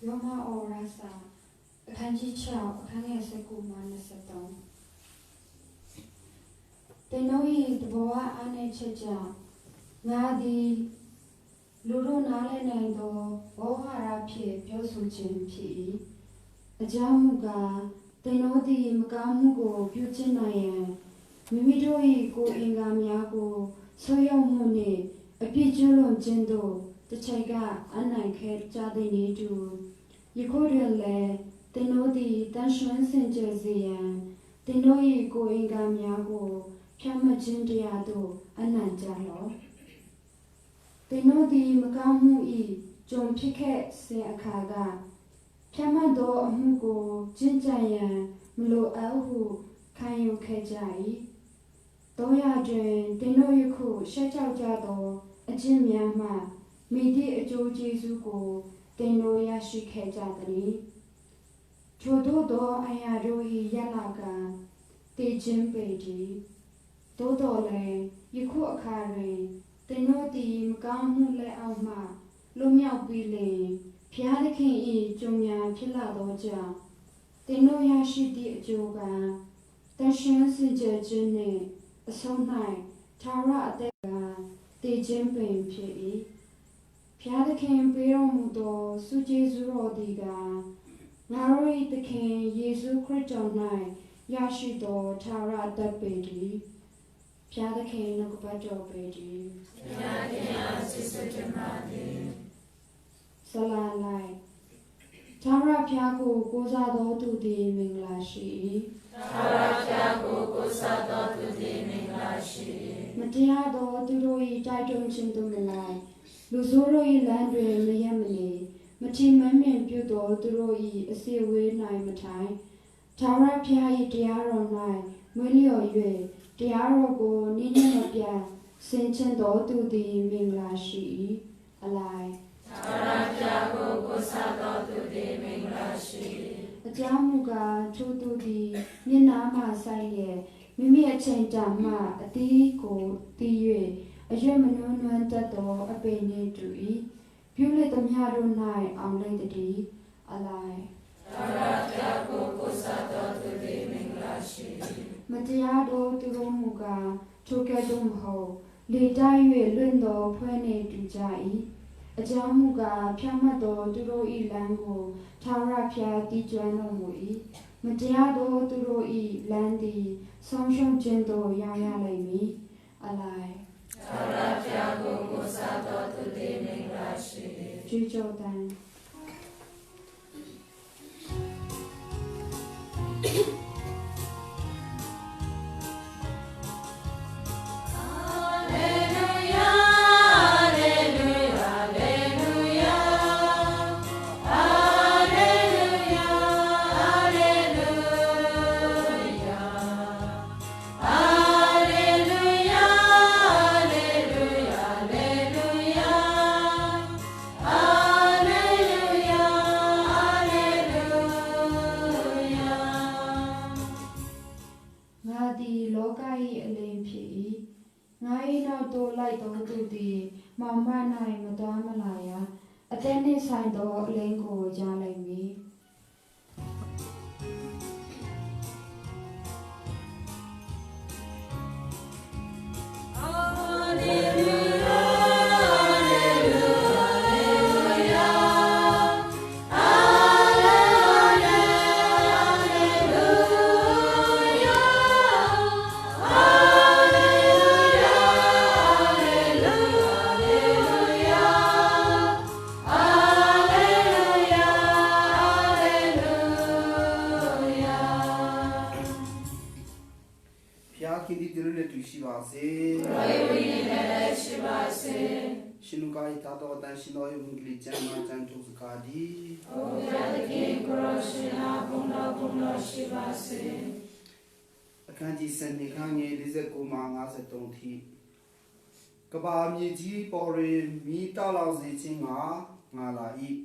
ယောမဩဝါဒစာအခန်းကြီး6အခန်းငယ်19မှ23သင်တို့၏သဘောအားနည်းချက်ကြောင့်ငါသည်လူတို့နားလည်နိုင်သောဝေါဟာရဖြင့်ပြောဆိုခြင်းဖြစ်၏အကြောင်းမူကားသင်တို့သည်မကောင်းမှုကိုပြုကျင့်နိုင်ရန်မိမိတို့၏ကိုယ်အင်္ဂါများကိုဆိုးရုံမှုနှင့်အပြစ်ကျူးလွန်ခြင်းသို့တစ်ချိန်ကအနိုင်ခဲ့ကြသည်နည်းတူယခုတွင်လည်းသင်တို့သည်တန်ရွှင်စင်ကြယ်စေရန်သင်တို့၏ကိုယ်အင်္ဂါများကိုဖြောင့်မတ်ခြင်းတရားသို့အနံ့ကြလော့သင်တို့သည်မကောင်းမှု၏ကျွန်ဖြစ်ခဲ့စဉ်အခါကဖြောင့်မတ်သောအမှုကိုကျင့်ကြံရန်မလိုအပ်ဟုခံယူခဲ့ကြ၏တို့ရတွင်သင်တို့ယခုရှက်ကြောက်ကြသောအကျင့်များမှမိသည့်အကျိုးကျေးဇူးကိုသင်တို့ရရှိခဲ့ကြသည်။ထိုသို့သောအရာတို့၏ရလကတည်ခြင်းပေတည်း။သို့တော်လည်းယခုအခါတွင်သင်တို့သည်မကောင်းမှုလက်အောက်မှလွတ်မြောက်ပြီးလျှင်ဘုရားသခင်၏ကျွန်များဖြစ်လာသောကြောင့်သင်တို့ရရှိသည့်အကျိုးကတန်ရှင်းစင်ကြယ်ခြင်းနှင့်အဆုံး၌ထာဝရအသက်ကတည်ခြင်းပင်ဖြစ်၏။ဘုရားသခင်ပေးတော်မူသောဆုကျေးဇူးတော်သည်ကားငါတို့၏သခင်ယေရှုခရစ်တော်၌ရရှိသောထာဝရအသက်ပေတည်း။ဘုရားသခင်နှုတ်ကပတ်တော်ပေတည်း ဘုရားခင်အားကျေးဇူးတင်ပါသည် ။ဆလာလိုက်ထာဝရဘုရားကိုကိုးစားသောသူသည်မင်္ဂလာရှိ၏။ ထာဝရဘုရားကိုကိုးစားသောသူသည်မင်္ဂလာရှိ၏။မတရားသောသူတို့၏တိုက်တွန်းခြင်းသို့မလိုက်လူဆိုးတို့၏လမ်းတွင်မရပ်မနေမထီမဲ့မြင်ပြုသောသူတို့၏အစည်းအဝေး၌မထိုင်ထာဝရဘုရား၏တရားတော်၌မွေးလျော်၍တရားတော်ကိုနိညမပြတ်ဆင်ခြင်သောသူသည်မင်္ဂလာရှိ၏အလိုက် ထာဝရဘုရားကိုကိုးစားသောသူသည်မင်္ဂလာရှိ၏အကြောင်းမူကားထိုသူသည်မျက်နာမှဆိုင်လျက်မိမိအချိန်တန်မှအသီးကိုတီး၍အရွက်မနှွမ်းနွမ်းတတ်သောအပင်နှင့်တူ၏ပြုလေသမျှတို့၌အောင်လိမ့်တည်းအလိုက် ထာဝရဘုရားကိုကိုးစားသောသူသည်မင်္ဂလာရှိ၏မတရားသောသူတို့မူကားထိုကဲ့သို့မဟုတ်လေတိုက်၍လွင့်သောဖွဲနှင့်တူကြ၏အကြောင်းမူကားဖြောင့်မတ်သောသူတို့၏လမ်းကိုထာဝရဘုရားတည်ကျွမ်းတော်မူ၏မတရားသောသူတို့၏လမ်းသည်ဆုံးရှုံးခြင်းသို့ရောက်ရလိမ့်မည်အလိုက် ထာဝရဘုရားကိုကိုးစားသောသူသည်မင်္ဂလာရှိ၏ကြွေးကြော်တန်ငါသည်လောက၏အလင်းဖြစ်၏ငါ၏နောက်သို့လိုက်သောသူသည်မောင်မ၌မသွားမလာရအသက်နှင့်ဆိုင်သောအလင်းကိုရလိမ့်မည် ဖျားခင်ဒီတို့နဲ့တူရှိပါစေ ဘုရားနဲ့လည်းရှိပါစေ ရှင်လူကာဤသာတော်တန်ရှင်တော်၏ဝင်ကလေးကျမ်းမာကျမ်းထုတ်စကားဒီ ဘုရားသခင်ကိုရောရှင်အားဘုန်းတော်ဘုန်းတော်ရှိပါစေ အခန်းကြီး7ခန်းငယ်49မှ53ထိကဘာမြေကြီးပေါ်တွင်မိတောက်လောင်စေခြင်းကငါလာ၏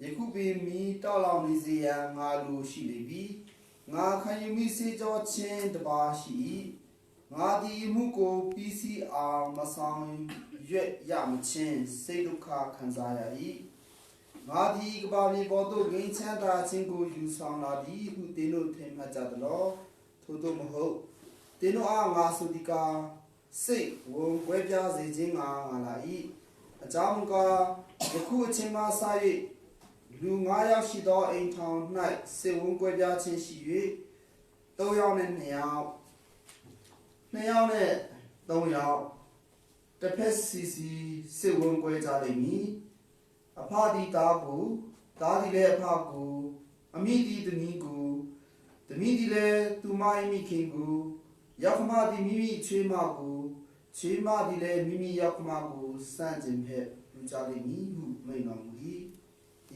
ယခုပင်မိတောက်လောင်နေစေရန်ငါလိုရှိလေပြီငါခံယူမိစေကြောခြင်းတပါရှိ၏ငါသည်အမှုကိုပြီးစီးအောင်မဆောင်ရွက်ရမချင်းစိတ်ဒုက္ခခံစားရ၏ ငါသည်ကမ္ဘာမြေပေါ်သို့ငြိမ်းချမ်းသာခြင်းကိုယူဆောင်လာသည်ဟုသင်တို့ထင်မှတ်ကြသလောထို့သောမဟုတ်သင်တို့အားငါဆိုသည်ကားစိတ်ဝန်ကွဲပြားစေခြင်းငါငါလာ၏အကြောင်းမူကားယခုအချိန်မှစ၍လူ၅ယောက်ရှိသောအိမ်ထောင်၌စိတ်ဝန်ကွဲပြားခြင်းရှိ၍၃ယောက်နှင့်၂ယောက်၂ယောက်နှင့်၃ယောက်တစ်ဖက်စီစီစိတ်ဝန်ကွဲကြလိမ့်မည် အဖသည်သားကိုသားသည်လည်းအဖကိုအမိသည်သမီးကိုသမီးသည်လည်းသူမ၏မိခင်ကိုယောက္ခမသည်မိမိချွေးမကိုချွေးမသည်လည်းမိမိယောက္ခမကိုစန့်ကျင်ဖက်ပြုကြလိမ့်မည်ဟုမိန့်တော်မူ၏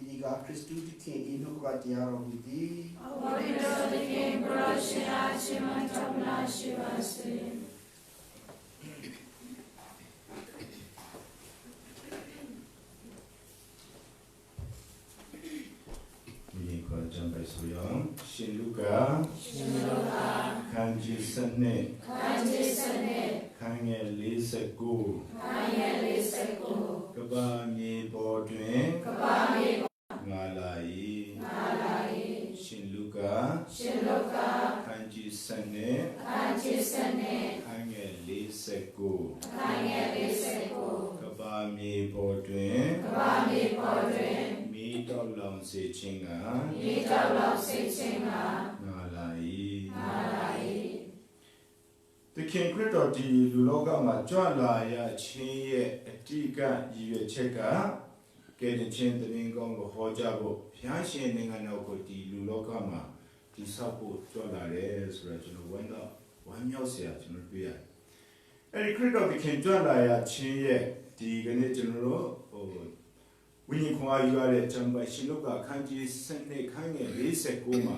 ဤဒီကခရစ်တုသခင်၏နှုတ်ကပတ်တရားတော်မူသည် ဘုရားသခင်ကိုရောရှင်အားရှင်မတော်နာရှိပါစေ ဝိညာဉ်ခေါ်ကြံပဲဆိုရအောင်ရှင်လူကာ ရှင်လူကာ ခန်းကြီးစနစ် ခန်းကြီးစနစ် ခန်းငယ်49 ခန်းငယ်49 ကဘာမြေပေါ်တွင် ကဘာမြေ ငါလာ၏ငါလာ၏ရှင်လူကာ ရှင်လူကာ ခန်းကြီးစနစ် ခန်းကြီးစနစ် ခန်းငယ်49 ခန်းငယ်49 ကဘာမြေပေါ်တွင် ကဘာမြေပေါ်တွင် မိတော်လောင်စေခြင်းက မိတော်လောင်စေခြင်းက ငါလာ၏ငါလာ၏သခင်ခရစ်တော်ဒီလူလောကမှာကြွလာရခြင်းရဲ့အတိကရည်ရွယ်ချက်ကကယ်တင်ခြင်းတရင်ကောင်းကိုဟောကြားဖို့ဘုရားရှင်နိုင်ငံတော်ကိုဒီလူလောကမှာတည်ဆောက်ဖို့ကြွလာတယ်ဆိုတော့ကျွန်တော်ဝမ်းတော့ဝမ်းမြောက်စရာကျွန်တော်တွေ့ရတယ်။အဲဒီခရစ်တော်သခင်ကြွလာရခြင်းရဲ့ဒီကနေ့ကျွန်တော်တို့ဟိုဝိညာဉ်ခွန်အားယူရတဲ့အကြောင်းပဲရှင်လုကာအခန်းကြီး7ခန်းငယ်49မှာ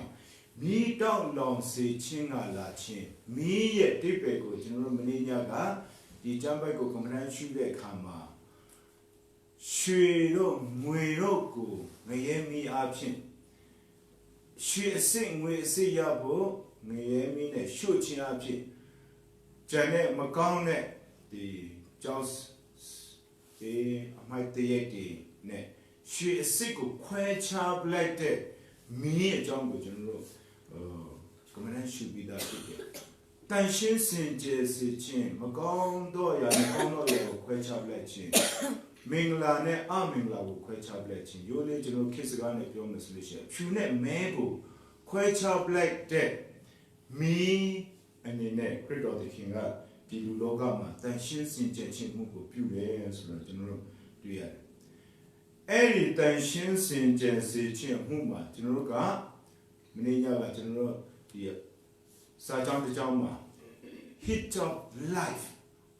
မိတောက်လောင်စေခြင်းကလာခြင်းမိရဲ့တိပ္ပယ်ကိုကျွန်တော်တို့မင်းညကဒီကျမ်းပိုက်ကိုကမ္ဘာရှုတဲ့အခါမှာရွှေတို့ငွေတို့ကိုငရဲမီအားဖြင့်ရွှေအစစ်ငွေအစစ်ရဖို့ငရဲမီနဲ့ရှို့ခြင်းအားဖြင့်ကျန်တဲ့မကောင်းတဲ့ဒီကြောင်းဒီအမိုက်တရက်တွေနဲ့ရွှေအစစ်ကိုခွဲခြားပလိုက်တဲ့မင်းအကြောင်းကိုကျွန်တော်တို့ဟိုကမ္ဘာရှုပြီးသားဖြစ်တယ်။တန်ရှင်းစင်ကြယ်စေခြင်းမကောင်းတော့ရာမကောင်းတော့ရာကိုခွဲခြားပလိုက်ခြင်းမင်္ဂလာနဲ့အမင်္ဂလာကိုခွဲခြားပလိုက်ခြင်းရိုးလေးကျွန်တော်ခေတ်စကားနဲ့ပြောမယ်ဆိုလို့ရှိရင်ဖြူနဲ့မဲကိုခွဲခြားပလိုက်တဲ့မင်းအနေနဲ့ခရစ်တော်သခင်ကဒီလူလောကမှာတန်ရှင်းစင်ကြယ်ခြင်းမှုကိုပြုတယ်ဆိုတော့ကျွန်တော်တို့တွေ့ရတယ်။အဲ့ဒီတန်ရှင်းစင်ကြယ်စေခြင်းမှုမှာကျွန်တော်တို့ကမနေ့ညကကျွန်တော်တို့ဒီစာကြောင်းတစ်ကြောင်းမှာ hit of life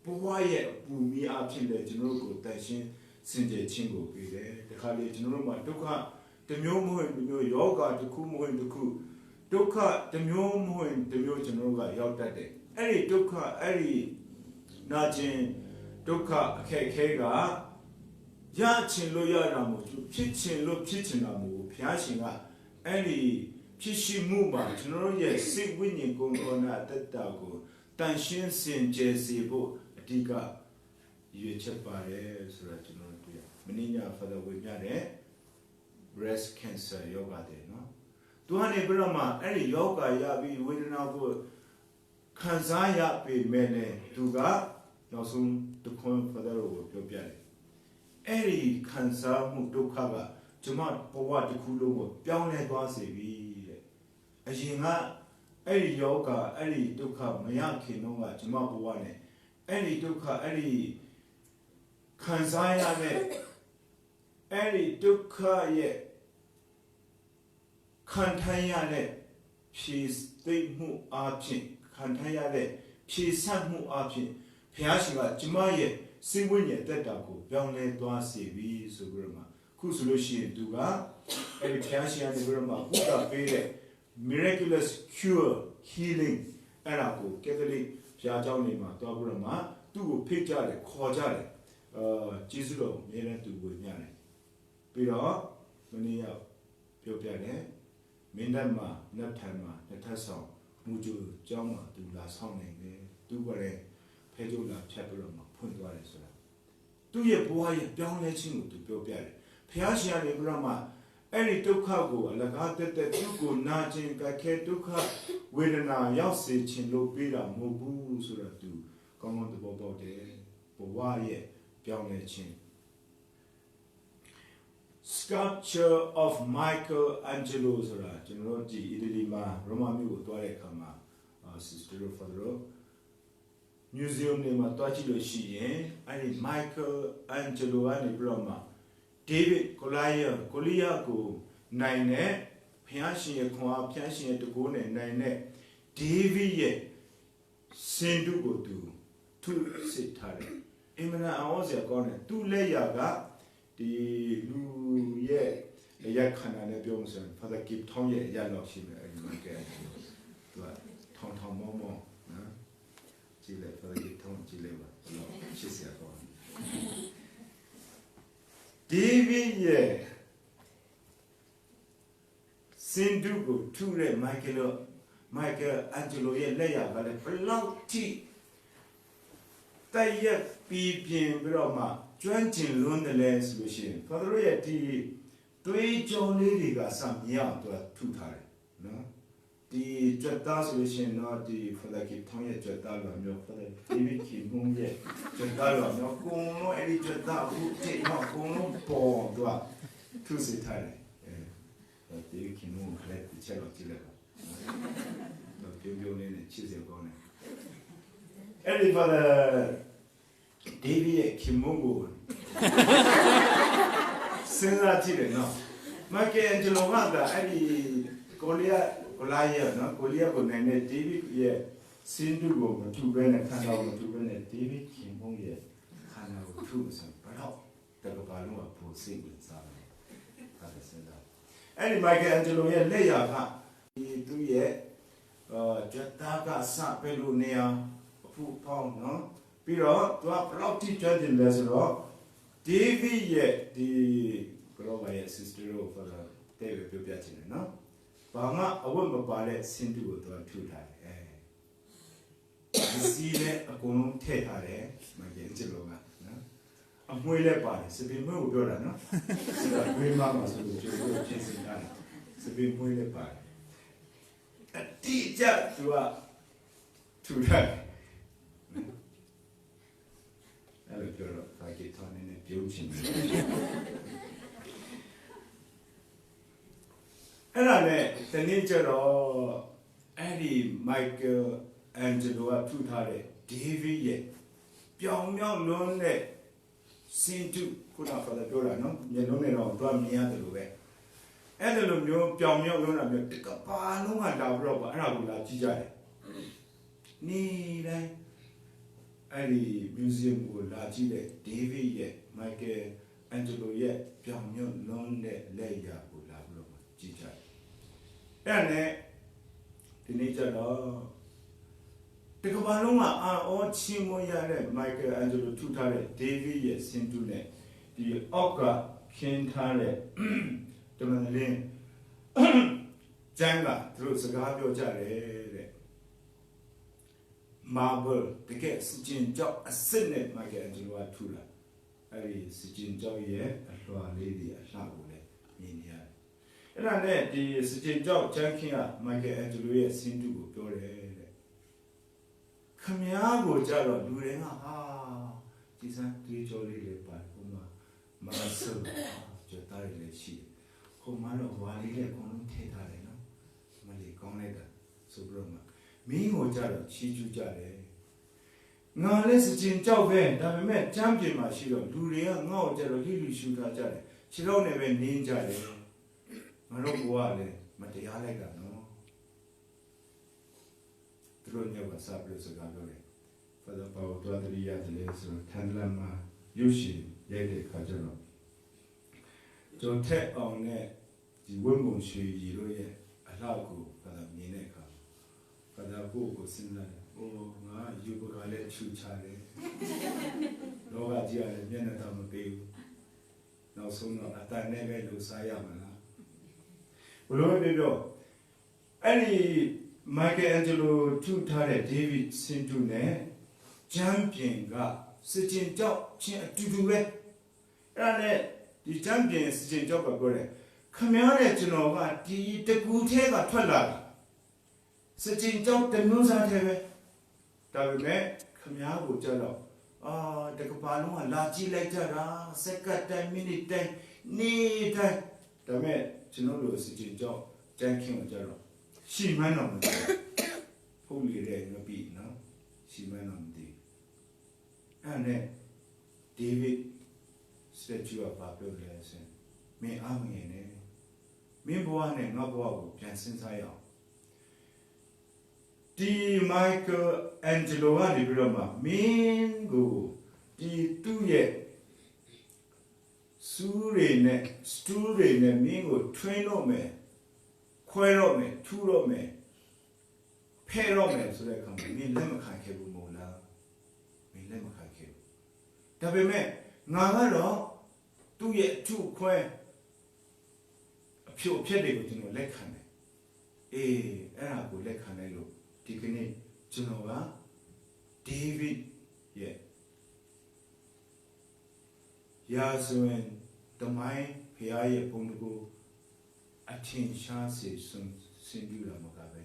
ဘဝရဲ့ပူမီအဖြစ်လေကျွန်တော်တို့ကိုတန်ရှင်းစင်ကြယ်ခြင်းကိုပေးတယ်။တခါလေကျွန်တော်တို့မှာဒုက္ခတစ်မျိုးမဟုတ်တစ်မျိုးယောဂတစ်ခုမဟုတ်တစ်ခုဒုက္ခတစ်မျိုးမဟုတ်တစ်မျိုးကျွန်တော်တို့ကရောက်တတ်တယ်။အဲ့ဒီဒုက္ခအဲ့ဒီနာကျင်ဒုက္ခအခက်အခဲကရချင်လို့ရတာမဟုတ်ဘူးဖြစ်ချင်လို့ဖြစ်ချင်တာမဟုတ်ဘူးဘုရားရှင်ကအဲ့ဒီဖြစ်ရှိမှုမှာကျွန်တော်တို့ရဲ့စိတ်ဝိညာဉ်ကိုယ်တော်နာတတ္တာကိုတန်ရှင်းစင်ကြယ်စေဖို့အဓိကရွေချက်ပါတယ်ဆိုတော့ကျွန်တော်တို့တွေ့ရမင်းညာ father ဝေပြတဲ့ breast cancer ယောဂတဲ့နော်သူကနေပြီးတော့မှအဲ့ဒီယောဂရပြီးဝေဒနာကိုခံစားရပေမဲ့လည်းသူကနောက်ဆုံးတခွန်း father ကိုပြောပြတယ်အဲ့ဒီခံစားမှုဒုက္ခကကျွန်မဘဝတစ်ခုလုံးကိုပြောင်းလဲသွားစေပြီတဲ့အရင်ကအဲ့ဒီယောဂအဲ့ဒီဒုက္ခမရခင်တော့ကကျွန်မဘဝနဲ့အဲ့ဒီဒုက္ခအဲ့ဒီခံစားရတဲ့အဲ့ဒီဒုက္ခရဲ့ခံထိုင်းရတဲ့ဖြည့်သိမ့်မှုအပြင်ခံထိုင်းရတဲ့ဖြည့်ဆတ်မှုအပြင်ဘုရားရှင်ကကျမရဲ့စိတ်ဝိညာဉ်တက်တာကိုပြောင်းလဲသွားစေပြီဆိုပြီးတော့မှခုဆိုလို့ရှိရင်သူကအဲ့ဒီဘုရားရှင်ကနေပြီးတော့မှကုသပေးတဲ့ miraculous cure healing အဲ့ဒါကို Catholic ဘုရားကျောင်းတွေမှာတွားပြီးတော့မှသူ့ကိုဖိတ်ကြတယ်ခေါ်ကြတယ်အာကျေးဇူးတော်အများနဲ့သူဝင်မြတယ်ပြီးတော့မနေ့ကပြောပြတယ်မင်းတပ်မှာနတ်ထံမှာနတ်ထဆောင်မူဂျူကျောင်းမှာသူလာဆောင်နေတယ်သူကလည်းဖဲကြိုးလာဖြတ်ပြီးတော့မှဖွင့်သွားတယ်ဆိုတာသူ့ရဲ့ဘဝရဲ့ပြောင်းလဲခြင်းကိုသူပြောပြတယ်ဘု ဘုရားရှင်ကနေပြီးတော့မှအဲ့ဒီဒုက္ခကိုအလကားတက်တက်သူ့ကိုနာကျင်ကြခဲဒုက္ခဝေဒနာရောက်စေခြင်းလို့ပေးတာမဟုတ်ဘူးဆိုတော့သူကောင်းကောင်းသဘောပေါက်တယ်ဘဝရဲ့ပြောင်းလဲခြင်း sculpture of Michael Angelo ဆိုတာကျွန်တော်တို့ဒီအီတလီမှာရောမမြို့ကိုတွားတဲ့အခါမှာ sister တို့ father တို့ museum တွေမှာတွားကြည့်လို့ရှိရင်အဲ့ဒီ Michael Angelo ကနေပြီးတော့မှ David Goliath Goliath ကိုနိုင်တဲ့ဖျားရှင်ရဲ့ခွန်အားဖျားရှင်ရဲ့တကိုးနဲ့နိုင်တဲ့ David ရဲ့စင်တုကိုသူထုစစ်ထားတယ်အင်မတန်အောစရာကောင်းတယ်သူ့လက်ရာကဒီလူရဲ့အရက်ခန္ဓာနဲ့ပြောမှဆိုရင် Father Kip ထောင်းရဲ့အရက်လောက်ရှိမယ်အဲဒီမှာကဲသူကထောင်ထောင်မောမောနော်ကြည့်လိုက် Father Kip ထောင်းကြည့်လိုက်ပါတော့ချစ်စရာကောင်းဒေးဗစ်ရဲ့စင်တုကိုထုတဲ့မိုက်ကယ်မိုက်ကယ်အန်ဂျလိုရဲ့လက်ရာကလည်းဘလောက်ထိတိုက်ရက်ပြီးပြင်းပြီးတော့မှကျွမ်းကျင်လွန်းတယ်လဲဆိုလို့ရှိရင် Father ရဲ့ဒီသွေးကြောလေးတွေကစမြင်အောင်သူကထုထားတယ်နော်ဒီကြွက်သားဆိုလို့ရှိရင်တော့ဒီ Father ကထောင်းရဲ့ကြွက်သားလိုမျိုး Father David ကမုံရဲ့ကြွက်သားလိုမျိုးအကုန်လုံးအဲ့ဒီကြွက်သားအခုတိတ်တော့အကုန်လုံးပေါ်သူကထုစစ်ထားတယ်အဲ David ကမုံခလက်တစ်ချက်တော့ကြည့်လိုက်ပါတော့ပြုံးပြုံးလေးနဲ့ချစ်စရာကောင်းတယ်အဲ့ဒီ Father David ရဲ့ခင်မုန်းကိုစဉ်းစားကြည့်တယ်နော်မိုက်ကယ်အန်ဂျလိုကဒါအဲ့ဒီကိုလီယာကိုလာရဲ့နော်ကိုလီယာကိုနိုင်တဲ့ဒေးဗစ်ရဲ့စင်တူကိုမထူဘဲနဲ့ခန္ဓာကိုမထူဘဲနဲ့ဒေးဗစ်ခင်မုန်းရဲ့ခန္ဓာကိုထူဆိုဘတော့တကဘာလုံးကပိုစိတ်ဝင်စားတယ်ဒါလည်းစဉ်းစားအဲ့ဒီမိုက်ကယ်အန်ဂျလိုရဲ့လက်ရာကဒီသူ့ရဲ့အာကြတာကစပဲလို့နေအောင်အဖူဖောင်းနော်ပြီးတော့သူကဘလောက်တိကျွမ်းကျင်လဲဆိုတော့ဒေးဗစ်ရဲ့ဒီဘလော့ရဲ့ sister ကို father တဲ့ပဲပြောပြချင်တယ်နော်ဘာမှအဝတ်မပါတဲ့စင်တူကိုသူကထူထားတယ်အဲဒီစီးနဲ့အကုန်လုံးထည့်ထားတယ်မကင်ချစ်လို့ကနော်အမွှေးလည်းပါတယ်စပင်မွေးကိုပြောတာနော်စပင်မွေးမှမှာဆိုလို့ကျိုးကိုပြင်ဆင်ထားတယ်စပင်မွေးလည်းပါတယ်အတိအကျသူကထူထားတယ်အဲ့လိုပြောတော့ဘာကြီးထောင်းနေနေပြုံးချင်တယ်အဲ့ဒါနဲ့တနေ့ကျတော့အဲ့ဒီမိုက်ကယ်အန်ဂျလိုကထူထားတဲ့ဒေးဗစ်ရဲ့ပြောင်မြောက်လွန်းတဲ့စင်တုခုနကလည်းပြောတာနော်မျက်လုံးနဲ့တော့တွားမြင်ရတယ်လို့ပဲအဲ့ဒါလိုမျိုးပြောင်မြောက်လွန်းတာမျိုးတကပါလုံးကလာပြီးတော့အဲ့ဒါကိုလာကြည့်ကြတယ်နေတိုင်းအဲ့ဒီ museum ကိုလာကြည့်တဲ့ဒေးဗစ်ရဲ့မိုက်ကယ်အန်ဂျလိုရဲ့ပြောင်မြောက်လွန်းတဲ့လက်ရာကိုလာပြီးတော့ကြည့်ကြတယ်အဲ့ဒါနဲ့ဒီနေ့ကျတော့တကဘာလုံးကအာအောချင်းမွန်ရတဲ့မိုက်ကယ်အန်ဂျလိုထူထားတဲ့ဒေးဗစ်ရဲ့စင်တူနဲ့ဒီအောက်ကခင်းထားတဲ့တမန်လင်းကျန်းကသူတို့စကားပြောကြတယ်တဲ့ marble တကယ်စကျင်ကြောက်အစ်စ်နဲ့မိုက်ကယ်အန်ဂျလိုကထူလာအဲ့ဒီစကျင်ကြောက်ရဲ့အလွှာလေးတွေအလှကိုလည်းမြင်နေရတယ်အဲ့ဒါနဲ့ဒီစကျင်ကြောက်ကျန်းခင်းကမိုက်ကယ်အန်ဂျလိုရဲ့စင်တူကိုပြောတယ်တဲ့ခမားကိုကြတော့လူတွေကဟာဒီစမ်းတွေးကြောလေးတွေပါဟိုမှာမဆူကြတားလေးရှိတယ်ဟိုမှာတော့ဝါလေးလည်းအကုန်လုံးထည့်ထားတယ်နော်မလေးကောင်းလိုက်တာဆိုပြီးတော့မှမင်းကိုကြတော့ချီးကျူးကြတယ်ငါလည်းစကျင်ကြောက်ပဲဒါပေမဲ့ကျမ်းပြင်မှာရှိတော့လူတွေကငါ့ကိုကြတော့လိလိရှူထားကြတယ်ခြေတော့နဲ့ပဲနင်းကြတယ်ငါတို့ဘဝလည်းမတရားလိုက်တာနော်သူတို့ညကစပြီးစကားပြောတယ်ဖဒါပါဝတော်တရိရတယ်လေဆိုတော့ထန်လန်မှာရုပ်ရှင်ရိုက်တဲ့အခါကျတော့ကျွန်ထက်အောင်နဲ့ဒီဝင်းမုံရွှေရီတို့ရဲ့အလှကိုဖဒါမြင်တဲ့အခါဖဒါကိုကိုစဉ်းစားတယ်။အိုးငါယူပကလည်းချူချတယ်။လောကကြီးကလည်းမျက်နှာတော့မပေးဘူး။နောက်ဆုံးတော့အတန်နဲ့ပဲလှူစားရမလား။ဘလို့ပဲပြောအဲ့ဒီမိုက်ကယ်အန်ဂျလိုထူထားတဲ့ဒေးဗစ်စင်တူနဲ့ချန်ပီယံကစကျင်ကြောက်ချင်းအတူတူပဲအဲ့ဒါနဲ့ ဒီချန်ပီယံစင်ကြောက်ကပြောတယ်ခမည်းနဲ့ကျွန်တော်ကဒီတကူထဲကထွက်လာတာစင်ကြောက်တမျိုးစားထဲပဲဒါပေမဲ့ခမည်းကိုကြတော့အာတကပါလုံးကလာကြည့်လိုက်ကြတာစက္ကန့်တိုင်းမိနစ်တိုင်းနေတိုင်းဒါပေမဲ့ကျွန်တော်တို့စင်ကြောက်ကြမ်းခင်ကိုကြတော့ရှိမှန်းတော့မသိဘူးဖုတ်လေတဲ့ငပိနော်ရှိမှန်းတော့မသိအဲ့နဲ့ဒေးဗစ်စတက်ချူကဘာပြောလဲဆိုရင်မင်းအားမငယ်နဲ့မင်းဘဝနဲ့ငါဘဝကိုပြန်စဉ်းစားရအောင်ဒီမိုက်ကယ်အန်ဂျီလိုကနေပြီးတော့မှမင်းကိုဒီသူ့ရဲ့စူးတွေနဲ့စတူးတွေနဲ့မင်းကိုထွင်းတော့မယ်ခွဲတော့မယ်ထူးတော့မယ်ဖဲတော့မယ်ဆိုတဲ့အခါမှာမင်းလက်မခံခဲ့ဘူးမဟုတ်လားမင်းလက်မခံခဲ့ဘူးဒါပေမဲ့ငါကတော့သူ့ရဲ့အထုခွဲအဖြိုအဖြက်တွေကိုကျွန်တော်လက်ခံတယ်အေးအဲ့ဒါကိုလက်ခံလိုက်လို့ဒီကနေ့ကျွန်တော်ကဒေးဗစ်ရဲ့ရာဇဝင်တမိုင်းဖခင်ရဲ့ဘုန်းတော်ကိုအထင်ရှားစေဆွဆင်ပြလာမှာကပဲ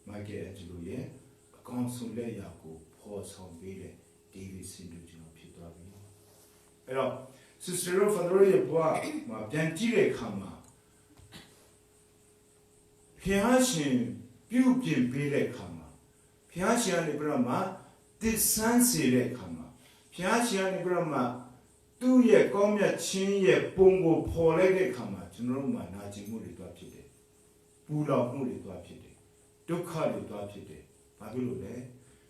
မိုက်ကယ်အန်ဂျီလိုရဲ့အကောင်ဆုံးလက်ရာကိုဖော်ဆောင်ပေးတဲ့ဒေးဗစ်စင်တို့ကျွန်တော်ဖြစ်သွားပြီအဲ့တော့ Sister Father ရဲ့ဘဝမှာပြန်ကြည့်တဲ့အခါမှာဖျားရှင်ပြုပြင်ပေးတဲ့အခါမှာဖျားရှင်ကနေပြီးတော့မှတစ္ဆန်းစေတဲ့အခါမှာဖျားရှင်ကနေပြီးတော့မှသူ့ရဲ့ကောင်းမြတ်ခြင်းရဲ့ပုံကိုဖော်လိုက်တဲ့အခါမှာကျွန်တော်တို့မှာနာကျင်မှုတွေတွားဖြစ်တယ်ပူလောင်မှုတွေတွားဖြစ်တယ်ဒုက္ခတွေတွားဖြစ်တယ်ဘာဖြစ်လို့လဲ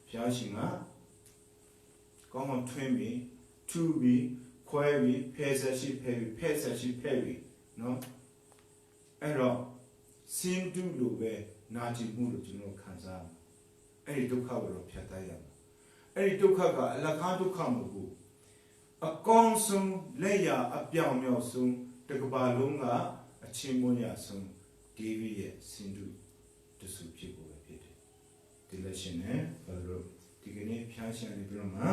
ဖျားရှင်ကကောင်းကောင်းထွင်းပြီးထူပြီးခွဲပြီးဖဲဆက်ရှိဖဲပြီးဖဲဆက်ရှိဖဲပြီးနော်အဲ့တော့စင်တူလိုပဲနာကျင်မှုလို့ကျွန်တော်ခံစားအဲ့ဒီဒုက္ခကိုတော့ဖြတ်တတ်ရမှာအဲ့ဒီဒုက္ခကအလကားဒုက္ခမဟုတ်ဘူးအကောင်းဆုံးလက်ရအပြောင်မြောက်ဆုံးတကဘာလုံးကအချင်းမွရဆုံးဒေးဗစ်ရဲ့စင်တူတဆူဖြစ်ဖို့ပဲဖြစ်တယ်ဒီလက်ရှင်နဲ့ဘာလို့ဒီကနေ့ဖျားရှင်နေပြီးတော့မှ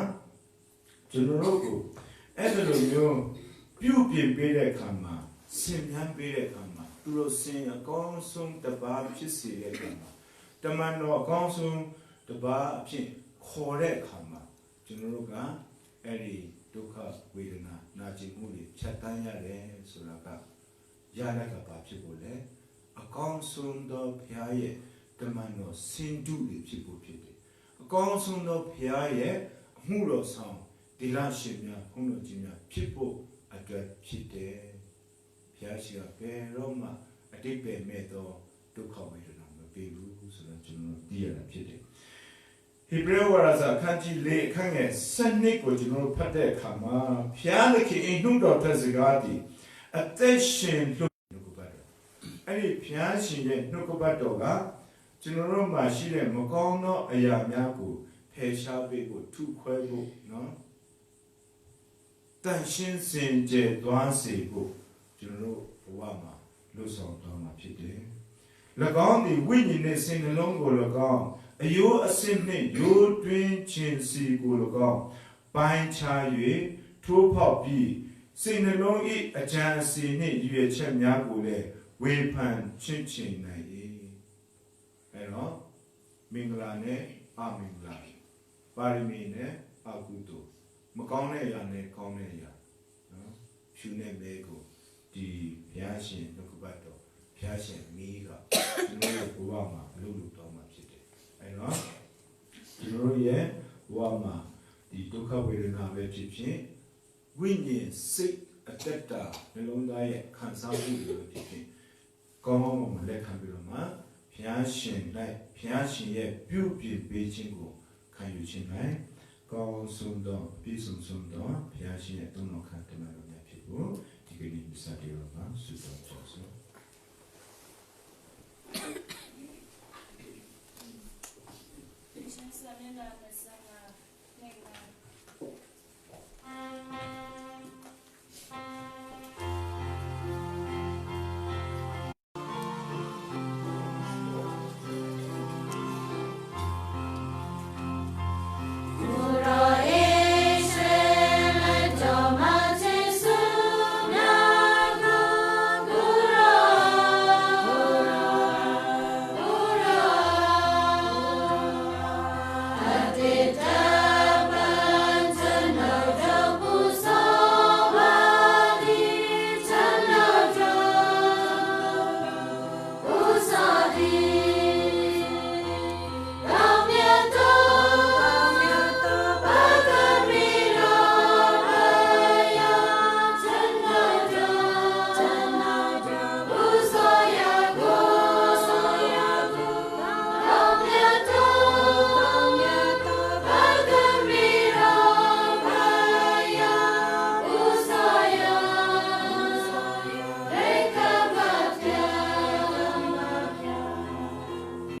ကျွန်တော်တို့ကိုအဲ့ဒီလိုမျိုးပြုပြင်ပေးတဲ့အခါမှာဆင်မြန်းပေးတဲ့အခါမှာသူတို့ဆင်အကောင်းဆုံးတပါးဖြစ်စေတဲ့အခါမှာတမန်တော်အကောင်းဆုံးတပါးအဖြစ်ခေါ်တဲ့အခါမှာကျွန်တော်တို့ကအဲ့ဒီဒုက္ခဝေဒနာနာကျင်မှုတွေဖြတ်တန်းရတယ်ဆိုတာကရတဲ့ကဘာဖြစ်ဖို့လဲအကောင်းဆုံးသောဘုရားရဲ့တမန်တော်စင်တုတွေဖြစ်ဖို့ဖြစ်တယ်အကောင်းဆုံးသောဘုရားရဲ့အမှုတော်ဆောင်ဒီလရှင်များဘုန်းတော်ကြီးများဖြစ်ဖို့အတွက်ဖြစ်တယ်ဘုရားရှိကဘယ်တော့မှအတိတ်ပဲမဲ့သောဒုက္ခဝေဒနာမပေးဘူးဆိုတော့ကျွန်တော်သိရတာဖြစ်တယ်ဟေဘရဲဝါဒစာအခန်းကြီး၄အခန်းငယ်7နှစ်ကိုကျွန်တော်တို့ဖတ်တဲ့အခါမှာဖျားသခင်အိမ်နှုတ်တော်ထက်စကားသည်အသက်ရှင်လွတ်နှုတ်ကပတ်တော်အဲ့ဒီဖျားရှင်ရဲ့နှုတ်ကပတ်တော်ကကျွန်တော်တို့မှာရှိတဲ့မကောင်းသောအရာများကိုဖယ်ရှားပေးဖို့ထုခွဲဖို့နော်တန်ရှင်းစင်ကြယ်သွားစေဖို့ကျွန်တော်တို့ဘဝမှာလှုပ်ဆောင်သွားမှာဖြစ်တယ်၎င်းသည်ဝိညာဉ်နှင့်စိတ်နှလုံးကို၎င်းအယိုးအစစ်နှင့်ရိုးတွင်းခြင်းစီကို၎င်းပိုင်းခြား၍ထိုးဖောက်ပြီးစိတ်နှလုံး၏အကြံအစီနှင့်ရည်ရွယ်ချက်များကိုလည်းဝေဖန်ချင့်ချင်နိုင်၏အဲတော့မင်္ဂလာနဲ့အမင်္ဂလာပါရမီနဲ့အကုသိုလ်မကောင်းတဲ့အရာနဲ့ကောင်းတဲ့အရာနော်ဖြူနဲ့မဲကိုဒီဘုရားရှင်နှုတ်ကပတ်တော်ဘုရားရှင်မီးကကျွန်တော်တို့ဘဝမှာအလုပ်လုပ်တော်မှာဖြစ်တယ်အဲတော့ကျွန်တော်တို့ရဲ့ဘဝမှာဒီဒုက္ခဝေဒနာပဲဖြစ်ဖြစ်ဝိညာဉ်စိတ်အတ္တနှလုံးသားရဲ့ခံစားမှုတွေပဲဖြစ်ဖြစ်ကောင်းကောင်းမွန်မွန်လက်ခံပြီးတော့မှဘုရားရှင်၌ဘုရားရှင်ရဲ့ပြုပြင်ပေးခြင်းကိုခံယူခြင်း၌ကောင်းဆုံးသောပြည့်စုံဆုံးသောဘုရားရှင်ရဲ့သုံးတော်ခံတမန်တော်များဖြစ်ဖို့ဒီကနေ့မြတ်စွာဘုရားမှာဆုတောင်းကြစို့။